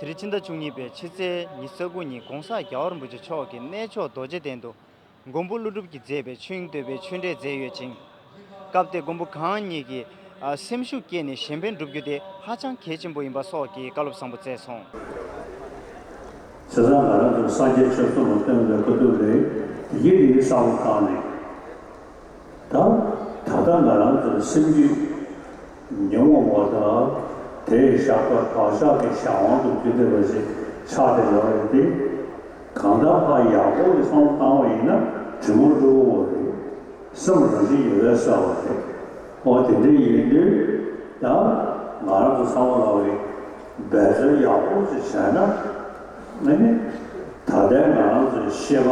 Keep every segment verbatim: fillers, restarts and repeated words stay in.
དེ་རིང་ཕྱི་ཟླ་བཅུ་གཉིས་པའི་ཕྱི་ཚེས་ཉི་ཤུ་རྩ་དགུ་ཉིན་༸གོང་ས་༸རྒྱལ་བ་རིན་པོ་ཆེ་མཆོག་གིས་གནས་མཆོག་རྡོ་རྗེ་གདན་དུ་མགོན་པོ་ཀླུ་སྒྲུབ་ཀྱིས་མཛད་པའི་ཆོས་དབྱིངས་བསྟོད་པའི་ཆོས་འབྲེལ་མཛད་ཡོད་ཅིང་། སྐབས་དེར་མགོན་པོ་གང་ཉིད་ཀྱིས་ཨ་སེམས་ཤུགས་བསྐྱེད་ནས་གཞན་ཕན་བསྒྲུབ་རྒྱུ་དེ་ཧ་ཅང་གལ་ཆེན་པོ་ཡིན་པ་སོགས་ཀྱི་བཀའ་སློབ་བཟང་པོ་སྩལ་སོང་། བྱས་ཙང་ང་རང་ཚོ་སངས་རྒྱས་ཆོས་གསུམ་ལ་བརྟེན་པའི་ཁ་ཐུག་རེད། དེ་གི་དེ་གི་བསམ་བློ་བཏང་ནས། ད་ད་ལྟ་ང་རང་ཚོའི་སེམས་རྒྱུད་ཉོན་མོངས་པ་དང་དེའི་ཞགས་པ་བག་ཆགས་ཀྱི་གཞན་དབང་དུ་གྱུར་བསྡད་པ་ཞིག་ཆགས་བསྡད་ཡོད་རེད་དེ། གང་ལྟར་ཕར་ཡག་པོ་གི་བསམ་བློ་བཏང་བ་ཡིན་ན་དྲི་མ་དཀྲུག་པ་རེད། སེམས་རང་བཞིན་གྱིས་འོད་གསལ་བ་རེད། འོ་དེ་འདྲ་ཡིན་དུས་ད་ང་རང་ཚོ་ཚང་མ་ལ་བའི་འབད་རྩོལ་ཡག་པོ་ཞིག་བྱས་ན་ཨ་ནི་ད་ལྟའི་ང་རང་ཚོའི་ཤེས་པ།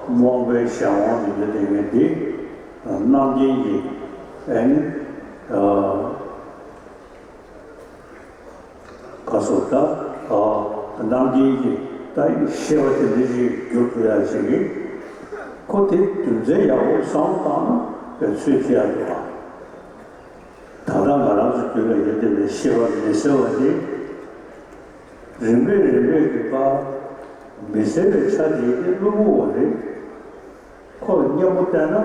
རྨོངས་པའི་གཞན་དབང་དུ་ཡོད་དེ་ངས་འདི་རྣམ་མཁྱེན་གྱི་ཨ་ནི་ག་སོགས་ད་རྣམ་མཁྱེན་གྱི་ད་ཤེས་པ་དེ་འདྲ་ཞིག་འགྱུར་ཐུབ་ཡ་ཞིག་གི་ཁོ་དེ་རྒྱུ་མཚན་ཡག་པོ་བསམ་བློ་བཏང་ན་ཚོད་ཐིག་ཡ་འདུག་བ། ད་ལྟ་ང་རང་ཚོ་རྒྱུད་ལ་ཡོད་བསྡད་པའི་ཤེས་པ་མི་གསལ་བ་དེ། རིམ་པས་རིམ་པས་ཀྱི་བར་མི་གསལ་བའི་ཆ་དེ་ནི་གློ་བུར་བ་རེད། ཁོ་ལ་མཉམ་པོ་བལྟས་ན་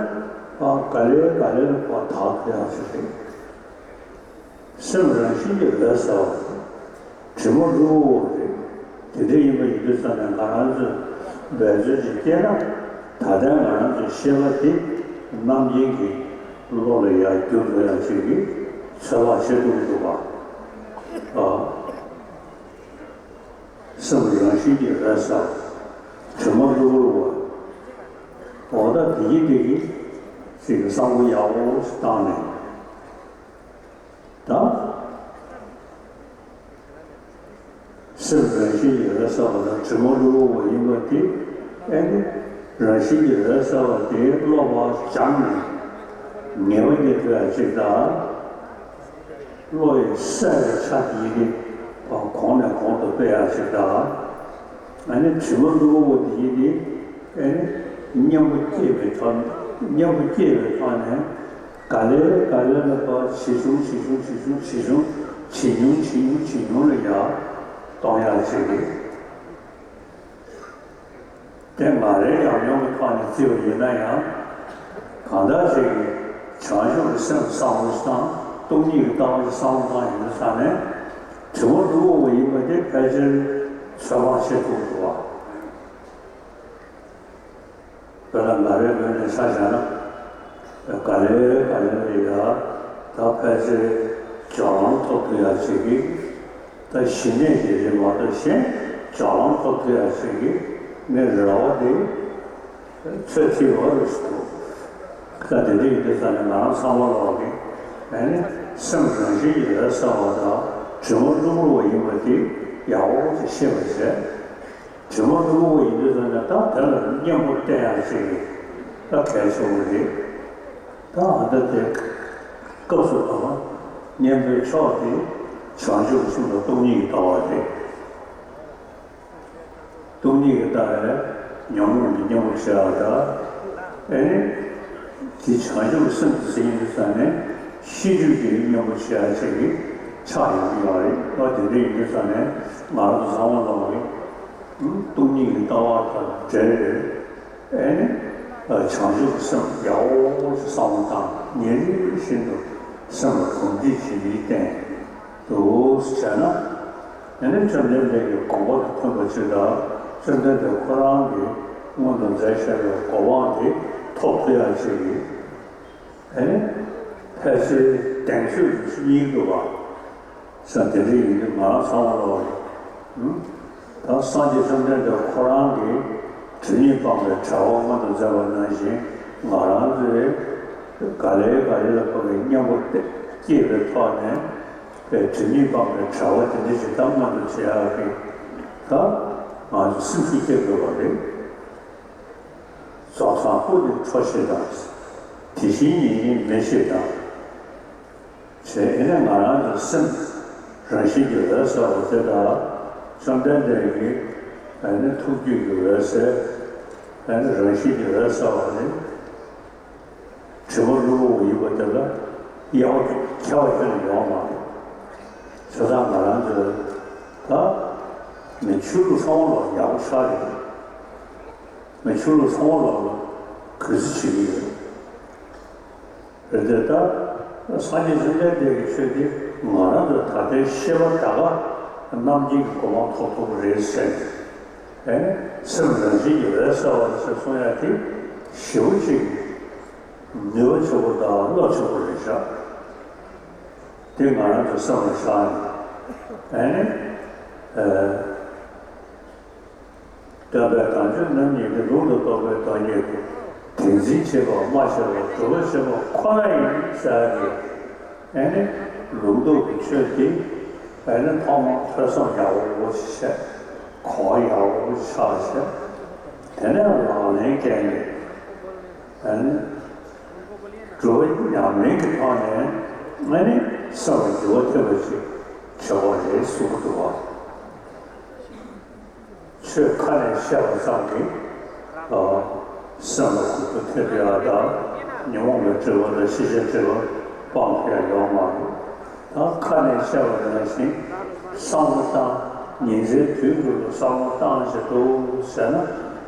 ཨ་ག་ལེ་ག་ལེ་ལ་ཕར་དག་ཐུབ་ཡག་ཅིག་རེད། སེམས་རང་བཞིན་གྱིས་འོད་གསལ་བ་རེད། དྲི་མ་གློ་བུར་བ་རེད། དེ་འདྲ་ཡིན་པ་ཡིན་དུས་ཙམ་ནས་ང་རང་ཚོས་འབད་རྩོལ་ཅིག་བསྐྱེད་ན་ད་ལྟའི་ང་རང་ཚོའི་ཤེས་པ་དེ་རྣམ་མཁྱེན་གྱི་བློ་ལ་ཡར་བསྒྱུར་ཐུབ་ཡག་ཅིག་གི་ཚོད་དཔག་བྱེད་ཐུབ་ཀྱི་འདུག་ག་ཨ། སེམས་རང་བཞིན་གྱིས་འོད་གསལ། དྲི་མ་གློ་བུར་བ། འོ་ད་དེ་གི་དེ་གི་ཅིག་གི་བསམ་བློ་ཡག་པོ་ཞིག་བཏང་ནས། ད། སེམས་རང་བཞིན་གྱིས་འོད་གསལ་བ་དང་དྲི་མ་གློ་བུར་བ་ཡིན་པ་དེ་ཨེ་ནི་རང་བཞིན་གྱིས་འོད་གསལ་བ་དེའི་བློ་བག་སྦྱངས་ནས་ངེས་པ་རྙེད་ཐུབ་ཡག་ཅིག་དང་། བློ་ཡི་གསལ་བའི་ཆ་དེ་ཡི་གེ་གོང་ནས་གོང་དུ་སྤེལ་ཡག་ཅིག་དང་། ཨ་ནི་དྲི་མ་གློ་བུར་བ་དེ་ཡི་གེ་ཨ་ནི་མཉམ་པོ་སྐྱེས་པའི་ཐོག་ནས་མཉམ་པོ་སྐྱེས་པའི་ཐོག་ནས་ག་ལེ་ག་ལེ་ལ་ཕར་ཇེ་ཆུང་ཇེ་ཆུང་ཇེ་ཆུང་ཇེ་ཆུང་ཇེ་ཉུང་ཇེ་ཉུང་ཇེ་ཉུང་ལ་ཡར་གཏོང་ཡག་ཅིག་རེད། དེ་ང་རའི་ཉམས་མྱོང་གི་ཐོག་ནས་བརྩིས་པ་ཡིན་ན་ཡང་། གང་ལྟར་ཅིག་གིས་བྱང་ཆུབ་ཀྱི་སེམས་བསམ་བློ་ཞིག་བཏང་། སྟོང་ཉིད་ཀྱི་ལྟ་བ་ཞིག་བསམ་བློ་བཏང་ཡོང་དུས་ཙམ་ནས། དྲི་མ་གློ་བུར་བ་ཡིན་པ་དེ་ཕལ་ཆེར་ཚོད་དཔག་བྱེད་ཐུབ་ཀྱི་འདུག་བ། དཔེར་ན་ང་རའི་ངོས་ནས་ཆ་བཞག་ན། ག་ལེ་ག་ལེ་ལ་ཡ་ད་ཕལ་ཆེར་སྦྱོར་ལམ་ཐོབ་ཐུབ་ཡག་ཅིག་གི། ད་ཞི་གནས་ཀྱི་རིགས་མ་གཏོགས་གཞན་སྦྱོར་ལམ་ཐོབ་ཐུབ་ཡག་ཅིག་གི་ངའི་རེ་བ་དེ་ཚོད་ཐིག་ཡོད་རེད་ཟེར་འདུག་ད་དེ་འདྲ་ཡིན་དུས་ཙམ་ནས་ང་རང་ཚང་མ་ལོག་གི་ཨ་ནི་སེམས་རང་བཞིན་གྱིས་འོད་གསལ་བ་དང་དྲི་མ་གློ་བུར་བ་ཡིན་པ་དེ་ཡག་པོ་ཅིག་ཤེས་པར་བྱས། དྲི་མ་གློ་བུར་བ་ཡིན་དུས་ཙམ་ནས་ད་དེ་ལ་མཉམ་པོ་བསྟེན་ཡག་ཅིག་ད་གལ་ཆེན་པོ་རེད། ད་ཨ་ད་དེ་སྐབས་སུ་བབ་པ་གཉེན་པོའི་ཕྱོགས་དེ་བྱང་ཆུབ་ཀྱི་སེམས་དང་སྟོང་ཉིད་ཀྱི་ལྟ་བ་རེད། སྟོང་ཉིད་ཀྱི་ལྟ་བས་ཉོན་མོངས་ཀྱི་གཉེན་པོ་བྱེད་པ་དང་། ཨེ་ནི། དེ་བྱང་ཆུབ་ཀྱི་སེམས་དེ་ཟིན་ཡོང་དུས་ཙམ་ནས་ཤེས་རྒྱུད་ཀྱི་གཉེན་པོ་བྱེད་ཡག་ཅིག་གི་ཆགས་ཡོང་གི་ཡོད་རེད། ཨ་དེ་འདྲ་ཡིན་དུས་ཙམ་ནས་ང་རང་ཚོ་ཚང་མ་ལོག་གི་སྟོང་ཉིད་ཀྱི་ལྟ་བ་དང་འབྲེལ་བའི་ཨེ་ནི། བྱང་ཆུབ་ཀྱི་སེམས་ཡག་པོ་ཞིག་བསམ་བློ་བཏང་ཉིན་རེ་བཞིན་དུ་སེམས་ལ་གོམས་འདྲིས་བྱེད་རྒྱུའི་སྟེང་དུ་བྱས་ན། ཨེ་ནི་བཅོམ་ལྡན་འདས་ཀྱི་དགོངས་པ་དང་མཐུན་པ་ཅིག་དང་། བཅོམ་ལྡན་འདས་ཁོ་རང་གིས་སྔོན་དུ་མཛད་བཞག་པའི་གོ་འཕང་དེ་ཐོབ་ཐུབ་ཡག་ཅིག་གི་ཨེ་ནི་ཕལ་ཆེར་གདེང་ཚོད་ཀྱི་ཆུ་གཉིས་འདུག་པ། ས་དེ་འདྲ་ཡིན་དུས་ང་རང་ཚང་མ་ལོག་གི། ད་སངས་རྒྱས་བཅོམ་ལྡན་འདས་ཁོ་རང་གིས་དྲི་མེད་སྤངས་པའི་བྱ་བ་མངོན་དུ་མཛད་པ་ནང་བཞིན་ང་རང་ཚོས་ག་ལེ་ག་ལེ་ལ་ཕར་གི་གཉེན་པོ་སྐྱེས་པའི་ཐོག་ནས་དྲི་མེད་སྤངས་པའི་བྱ་བ་དེ་འདྲ་ཞིག་ད་མངོན་དུ་བྱེད་ཡག་གི་ད་ང་ཚོ་སེམས་ཤུགས་སྐྱེད་དགོས་པ་རེད། རྫོགས་སངས་སྐུ་ནི་འཕྲོ་ཞེས་དང་། དེ་བཞིན་ཉིད་ནི་མེ་ཞེས་དང་། ཞེས་ཨེ་ནས་ང་རང་གི་སེམས་རང་བཞིན་གྱིས་འོད་གསལ་བ་དེ་དག་བཅོམ་ལྡན་འདས་ཀྱི་ཨེ་ནས་ཐུགས་རྒྱུད་ཀྱི་འོད་གསལ་ཨེ་ནས་རང་བཞིན་གྱིས་འོད་གསལ་བ་ནི་དྲི་མ་གློ་བུར་བ་ཡིན་པ་དེ་ལ་དབྱེ་བ་ཁྱད་པར་ཅི་ཡང་ཡོད་མ་རེད། བྱས་ཙང་ང་རང་ཚོས་ ད་མི་ཆོས་ལུགས་ཚང་མ་ལ་ཡག་པོ་ཆགས་ཡོད། མི་ཆོས་ལུགས་ཚང་མ་ལ་གུས་བརྩི་བྱེད་ཀྱི་ཡོད། རེད་དེ། ད་སངས་རྒྱས་བཅོམ་ལྡན་འདས་ཀྱི་ཆོས་འདི་ང་རང་ཚོ་ད་ལྟའི་ཤེས་པ་ད་ག་རྣམ་མཁྱེན་གྱི་གོ་འཕང་ཐོབ་ཐུབ་པ་རེད་ཟེར་ནས། ཨེ་ནི་སེམས་རང་བཞིན་གྱིས་འོད་གསལ་བ་ཟེར་གསུང་ཡ་དེ་ཞེ་པོ་ཅིག་ནུས་པ་ཆེན་པོ་དང་བློ་ཆེན་པོ་རེད་ཤག་དེ་ང་རང་ཚོ་སེམས་ལ་བཞག་ནས། ཨེ་ནི། ཨེ། བསྟན་པའི་དམ་ཆོས་རྣམ་གཉིས་ནི། ལུང་དང་རྟོགས་པའི་བདག་ཉིད་དོ། དེ་འཛིན་བྱེད་པ་སྨྲ་བྱེད་པ། སྒྲུབ་པ་བྱེད་པ་ཁོ་ན་ཡིན་ཟེར་ཏེ། ཨེ་ནི་ལུང་རྟོགས་ཀྱི་ཆོས་དེ། ཨེ་ནི་ཐོག་མར་ཐོས་བསམ་ཡག་པོ་ཞིག་བྱས། གོ་བ་ཡག་པོ་ཞིག་བཞག་བྱས། དེ་ནས་ལག་ལེན་བཀལ་ནས། ཨེ་ནི་སྒྲུབ་པ་ཉམས་ལེན་གྱི་ཐོག་ནས། ཨེ་ནི་སེམས་ལ་འགྱུར་བ་ཐེབས་པ་ཞིག་བྱེད་དགོས་རེད་གསུང་གི་འདུག་བ། ཆོས་ཁ་ནས་བཤད་པ་ཙམ་གྱིས། ཨ། སེམས་ལ་གོ་རྟོགས་ཐེབས་ཡག་དང་། ཉོན་མོངས་པའི་སྒྲིབ་པ་དང་ཤེས་བྱའི་སྒྲིབ་པ་སྤང་ཐུབ་ཡག་ཡོད་མ་རེད། ད་ཁ་ནས་བཤད་པ་ནང་བཞིན་བསམ་བློ་བཏང་། ཉིན་མཚན་དུས་དྲུག་ཏུ་བསམ་བློ་བཏང་བྱས་འདུག་ཟེར་ན།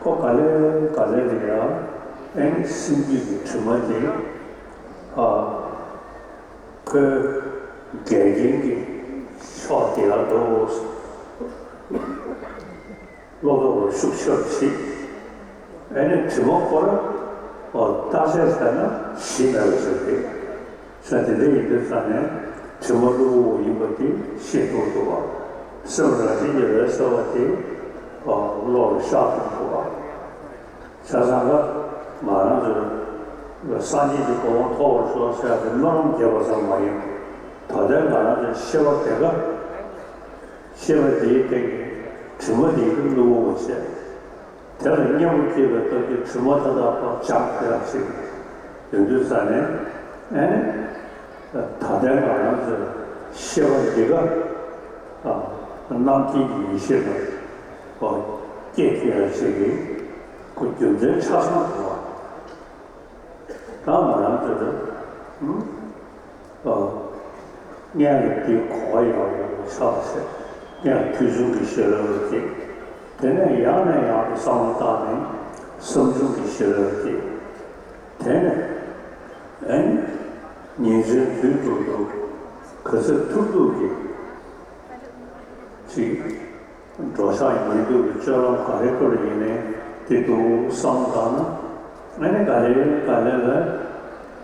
ཁོ་ག་ལེ་ག་ལེ་རེད་ཡ། ཨེ་ནི་སེམས་རྒྱུད་ཀྱི་དྲི་མ་དེ། ཨ། ཁོའི་འགལ་རྐྱེན་གྱི་ཕྱོགས་དེ་ལ་འགྲོ། བློ་ལྡོག་པར་ཤུགས་ཆེ་བ་བྱེད། ཨེ་ནི་དྲི་མ་ཁོ་རང་བརྟག་དཔྱད་བྱས་ན་གཞི་མེད་པ་ཞིག་རེད། ས་དེ་འདྲ་ཡིན་དུས་ཙང་ནས་དྲི་མ་གློ་བུར་བ་ཡིན་པ་དེ་ཤེས་ཐུབ་ཐུབ་པ། སེམས་རང་བཞིན་གྱིས་འོད་གསལ་བ་དེ་བློ་ལ་ཤར་ཐུབ་ཐུབ་པ། བྱས་ཙང་ཀ་ང་རང་ཚོས་སངས་རྒྱས་ཀྱི་གོ་འཕང་ཐོབ་པར་ཤོག་ཟེར་ཡག་དེ་སྨོན་ལམ་རྒྱག་པ་ཙམ་མ་ཡིན་པར། ད་ལྟའི་ང་རང་ཚོའི་ཤེས་པ་དེ་ག་ཤེས་པ་དེའི་སྟེང་གི་དྲི་མ་དེ་གི་གློ་བུར་བ་བྱས། དེ་ལ་གཉེན་པོ་སྐྱེས་པའི་སྟོབས་ཀྱིས་དྲི་མ་མཐའ་དག་པ་སྦྱང་ཐུབ་ཡག་ཅིག་ཡོང་དུས་ཙང་ནས། ཨེ་ནི། ད་ལྟའི་ང་རང་ཚོའི་ཤེས་པ་འདི་ག་ཨ། རྣམ་མཁྱེན་གྱི་ཡེ་ཤེས་ལ། ཨོ། སྐྱེ་ཐུབ་ཡག་ཅིག་གི་ཁོ་རྒྱུ་མཚན་ཆ་ཚང་འདུག་བ། ད་ང་རང་ཚོ་ལ། ཨ། སྔོན་ལ་དེའི་གོ་བ་ཡག་པོ་ཆགས་བྱས། སྔོན་ལ་ཐོས་བྱུང་གི་ཤེས་རབ་ལ་སྐྱེས། དེ་ནས་ཡང་ནས་ཡང་དུ་བསམ་བློ་བཏང་ནས་བསམ་བྱུང་གི་ཤེས་རབ་ལ་སྐྱེས། དེ་ནས། ཨེ། ཉིན་མཚན་དུས་དྲུག་ཏུ་ག་ཚོད་ཐུབ་ཐུབ་ཀྱིས་ཅིག་འགྲོ་འཆག་ཉལ་འདུག་གི་སྤྱོད་ལམ་ག་རེ་སྐོར་ཡིན་ནའི་དེ་འདུག་བསམ་བཏང་ན། ཨ་ནི་ག་ལེ་ག་ལེ་ལ་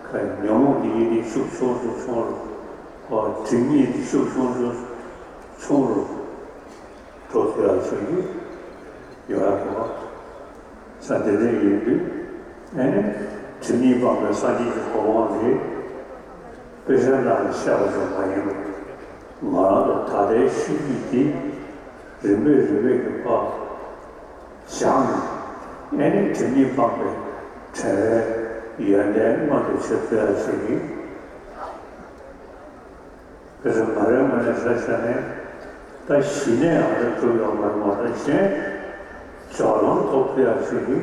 ཁ་ཉོན་མོངས་ཀྱི་ཡིད་དེ་ཤུགས་ཆུང་ཆུང་ཆུང་རུ། ཨོ། སྒྲིབ་གཉིས་དེ་ཤུགས་ཆུང་ཆུང་ཆུང་རུ་འགྲོ་ཐུབ་ཡག་ཆོས་ཀྱི་ཡོང་ཡག་གོ། ས་དེ་འདྲ་ཡིན་དུས། ཨེ་ནི། སྒྲིབ་གཉིས་སྤངས་པའི་སངས་རྒྱས་ཀྱི་གོ་འཕང་དེ་དཔེ་ཆའི་ནང་ལ་བཤད་པ་ཙམ་མ་ཡིན་པར། ང་རང་ཚོ་ད་ལྟའི་ཤེས་རྒྱུད་དེ་རིམ་པས་རིམ་པས་ཀྱི་ཕར་སྦྱངས་ནས། ཨེ་ནི་སྒྲིབ་གཉིས་སྤངས་པའི་བྲལ་བའི་ཡོན་ཏན་མངོན་དུ་བྱེད་ཐུབ་ཡག་ཅིག་གི། དེ་ཚོ་ང་རའི་ངོས་ནས་ཆ་བཞག་ནས། ད་གཞི་ནས་ཡང་དེ་གྲུབ་ཡོད་མ་རེད་མ་གཏོགས། གཞན་སྦྱོར་ལམ་ཐོབ་ཐུབ་ཡག་ཅིག་གི་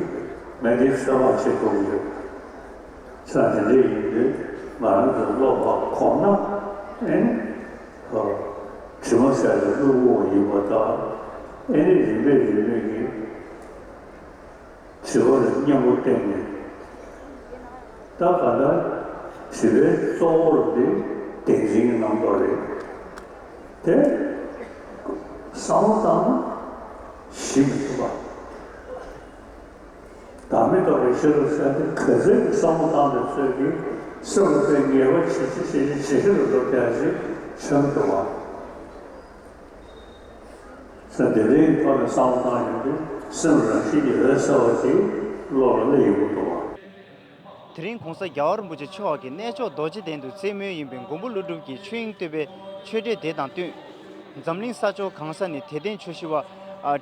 ངས་དེ་ཚོད་དཔག་བྱེད་ཐུབ་ཀྱི་ཡོད། ས་དེ་འདྲ་ཡིན་དུས་ང་རང་ཚོ་སློབ་པ་གོམས་ན། ཨེ་ནི། ཨ། དྲི་མ་བསལ་བའི་གློ་བུར་བ་ཡིན་པ་དང་། ཨེ་ནི་རིམ་པས་རིམ་པས་ཀྱིས། དྲི་བ་ལ་གཉེན་པོ་བསྟེན་ནས། ད་ག་ལ་དྲི་བའི་གཙོ་བོར་དེ་བདེན་འཛིན་གྱི་རྣམ་རྟོག་རེད། དེ་བསམ་བློ་བཏང་ན་ཞི་མི་ཐུབ་པ། བདག་མེད་རྟོགས་པའི་ཤེས་རབ་ཟེར་དེ་ག་ཚོད་ཀྱི་བསམ་བློ་བཏང་བའི་ཚོད་ཀྱིས་སེམས་ལ་དཔེ་ངེས་པ་ཇེ་ཆེ་ཇེ་ཆེ་ཇེ་ཆེ་རུ་འགྲོ་བསྡད་ཡག་ཅིག་ཆགས་འདུག་བ། ས་དེ་འདྲའི་ཐོག་ནས་བསམ་བློ་བཏང་ཡོང་དུས་སེམས་རང་བཞིན་གྱིས་འོད་གསལ་བ་དེ་བློ་ལ་སླེབས་ཡོང་གི་འདུག་བ། དེ་རིང་གོང་ས་རྒྱལ་བ་རིན་པོ་ཆེ་མཆོག་གི་གནས་མཆོག་རྡོ་རྗེ་གདན་དུ་རྩེད་མོ་ཡིན་པའི་མགོན་པོ་ཀླུ་སྒྲུབ་ཀྱི་ཆོས་དབྱིངས་བསྟོད་པའི་ཆོས་འབྲེལ་དེ་དང་བསྟུན། འཛམ་གླིང་ས་ཕྱོགས་གང་ས་ནས་དད་ལྡན་ཆོས་ཞུ་བ་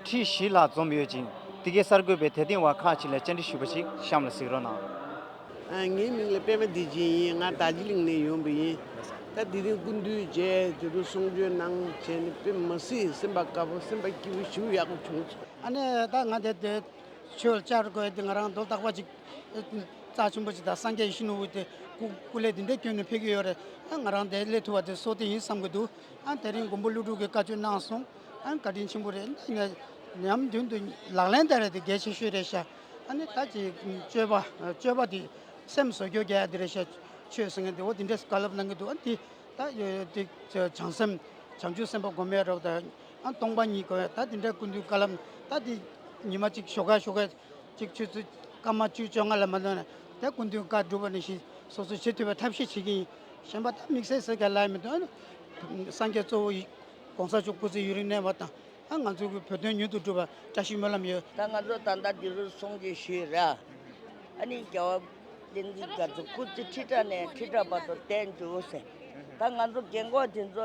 ཁྲི་བཞི་ལྷག་འཛོམས་ཡོད་ཅིང་། འདི་གའི་གསར་འགོད་པས་དད་ལྡན་བ་ཁག་ཅིག་ལ་བཅར་འདྲི་ཞུས་པ་ཞིག་གཤམ་ལ་གཟིགས་རོགས་གནང་། ཨ། ངའི་མིང་ལ་པད་མ་བདེ་ཆེན་ཡིན། ང་རྡོ་རྗེ་གླིང་ནས་ཡོང་བ་ཡིན། ད་དེ་རིང་སྐུ་མདུན་མཇལ། དེ་རུ་གསུང་ཆོས་གནང་བྱས་ནས་དཔེ་མི་སྲིད་སེམས་པ་དགའ་པོ། སེམས་པ་སྐྱིད་པོ་ཞེ་པོ་ཡག་པོ་བྱུང་སོང་། ཨ་ནི་ད་ང་དེ་དེ་ཆོས་བཅར་དགོས་དེ། ང་རང་མདོ་སྟག་པ་ཅིག་རྩ་ཆེན་པོ་ཅིག་དང་སངས་རྒྱས་ཡིད་བཞིན་ནོར་བུ་དེ་སྐུ་སྐུ་ལས་དེ་འདྲས་བསྐྱོན་ནས་ཕེབས་ཀྱི་ཡོད་རེད། ཨ། ང་རང་དེ་སླེབས་ཐུབ་པ་དེ་སྲོག་བདེ་ཡིན་བསམ་གྱི་འདུག་ཨ། དེ་རིང་མགོན་པོ་ཀླུ་སྒྲུབ་ཀྱིས་བཀའ་ཆོས་གནང་སོང་། ཨ་ནི་བཀའ་དྲིན་ཆེན་པོ་རེད། ཨ་ནི་ཉམས་མདུན་དུ་ལག་ལེན་བསྟར་ཡ་དེ་གལ་ཆེ་ཤོས་རེད་ཤག་ཨ་ནི་ད་ཅིག་སྤྱོད་པ་སྤྱོད་པ་དེ་སེམས་བཟོ་བཅོས་རྒྱག་ཡ་དེ་རེད་ཤག་ཆོས་ཟེར་མཁན་དེ་འོ་དེ་འདྲས་བཀའ་སློབ་གནང་གི་འདུག་ཨ་ནི་དེ་ད་ཡོད་དེ་བྱང་སེམས་བྱང་ཆུབ་སེམས་དཔའ་སྒོམ་ཡ་རོགས་དང་ཨ་སྟོང་པ་ཉིད་སྒོམ་ཡ་ད་དེ་འདྲས་སྐུ་མདུན་བཀའ་སློབ་ད་དེ་ཉི་མ་གཅིག་ཞོགས་ཀ་ཞོགས་ཀ་གཅིག་ཆུ་ཚོད་སྐར་མ་བཅུ་བཅོ་ལྔ་ལ་མ་འདོན་ན་ད་སྐུ་མདུན་བཀའ་སྒྲུབ་པ་ནང་བཞིན་སོ་སོ་བྱེད་ཐུབ་པའི་ཐབས་ཤེས་བྱེད་ཀྱི་ཡིན། གཞན་པ་ད་དམིགས་བསལ་ཟེར་ག་ལ་ཡང་མི་འདུག་ཨ་ནི་སངས་རྒྱས་གཙོ་བོ་ཡི་༸གོང་ས་མཆོག་སྐུ་ཚེ་ཡུན་རིང་གནས་པ་དང་ཨ་ང་ཚོ་གི་བོད་དོན་མྱུར་དུ་འགྲུབ་པ་བཀྲ་ཤིས་སྨོན་ལམ་ཡོད། ད་ང་ཚོ་ད་ལྟ་འདི་རུ་གསུང་ཆོས་ཞུས་ར། ཨ་ནི་རྒྱལ་བ་བསྟན་འཛིན་རྒྱ་མཚོ་སྐུ་ཚེ་ཁྲི་ཕྲག་ནས་ཁྲི་ཕྲག་བར་དུ་བརྟན་བཅུག་ཟེར། ད་ང་ཚོ་རྒན་གོག་དེ་ཚོ་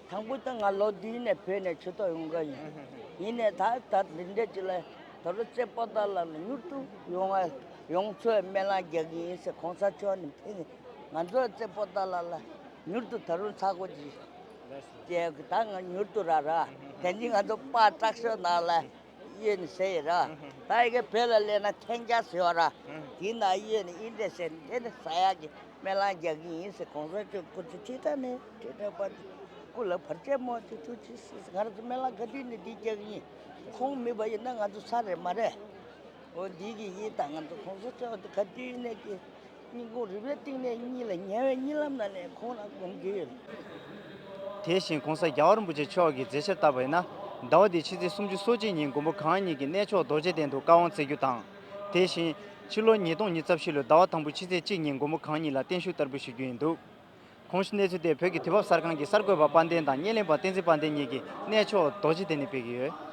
དང་པོ་ད་ང་ལོ་བདུན་ནས་བོད་ནས་ཆོས་ཐོག་ཡོང་གི་ཡིན། ཡིན་ནས་ད་ད་འདི་འདྲ་ཅིག་ལ་ད་རུང་རྩེ་པོ་ཏ་ལ་ལ་མྱུར་དུ་ཡོང་བ་ཡོང་ཚུལ་སྨོན་ལམ་རྒྱག་གི་ཡིན་ཟེར་གོང་ས་མཆོག་ནས་ཕེབས་ནས་ང་ཚོ་རྩེ་པོ་ཏ་ལ་ལ་མྱུར་དུ་ད་རུང་ཚ་གོ་ཅིག་རྒྱག་གི་ད་ང་མྱུར་དུ་ར་ར་དེ་ནི་ང་ཚོ་པ་དྲག་ཤོས་ནང་ལ་གཡོས་ནས་ཟེར་ཡི་ར། ད་ཡི་གེ་བོད་ལ་སླེབས་ན་ཐན་སྐྱ་ཟེར་བ་ར། དེའི་ནང་གཡོས་ནས་ཨིན་འདྲ་ཟེར་ནས་དེ་ནི་ཟ་ཡག་གི་སྨོན་ལམ་རྒྱག་གི་ཡིན་ཟེར་གོང་ས་མཆོག་སྐུ་ཚེ་ཁྲི་ཕྲག་ནས་ཁྲི་ཕྲག་བར་དུ་སྐུ་ལ་བར་ཆད་མ་ཐེབས་ཐུགས་རྗེ་ཆེ་ཟེར་ང་རང་ཚོ་སྨོན་ལམ་ག་དུས་ནས་འདི་རྒྱག་གི་ཡིན། ཁོང་མེད་པ་ཡིན་ན་ང་ཚོ་ས་རེད་མ་རེད། འོ་འདི་གི་ཡིན་ད་ང་ཚོ་གོང་ས་མཆོག་འདི་ག་དུས་ནས་ཀྱི་སྙིང་ཁོང་རུས་པའི་གཏིང་ནས་གཉིད་ལ་ཉལ་བའི་གཉིད་ལམ་ནང་ནས་ཁོང་ལ་སྒོམ་གྱི་ཡོད། དེ་བཞིན་༸གོང་ས་༸རྒྱལ་བ་རིན་པོ་ཆེ་མཆོག་གི་མཛད་ཆེད་ལྟར་བ་ཡིན་ན། ཟླ་བ་འདིའི་ཕྱི་ཚེས་སུམ་ཅུ་སོ་གཅིག་ཉིན་མགོན་པོ་གང་ཉིད་ཀྱིས་གནས་མཆོག་རྡོ་རྗེ་གདན་དུ་བཀའ་དབང་སྩལ་རྒྱུ་དང་། དེ་བཞིན་ཕྱི་ལོ་ཉིས་སྟོང་ཉི་ཤུ་རྩ་བཞི་ལོའི་ཟླ་བ་དང་པོའི་ཕྱི་ཚེས་གཅིག་ཉིན་མགོན་པོ་གང་ཉིད་ལ་བརྟན་བཞུགས་བསྟར་འབུལ་ཞུ་རྒྱུ་ཡིན་འདུག་གོང་ཞུས་གནས་ཚུལ་དེ་བོད་ཀྱི་དུས་བབ་གསར་ཁང་གི་གསར་འགོད་པ་དཔལ་ལྡན་དང་བརྙན་ལེན་པ་བསྟན་འཛིན་དཔལ་ལྡན་གཉིས་ཀྱིས་གནས་མཆོག་རྡོ་རྗེ་གདན་ནས་སྤེལ་གྱི་ཡོད།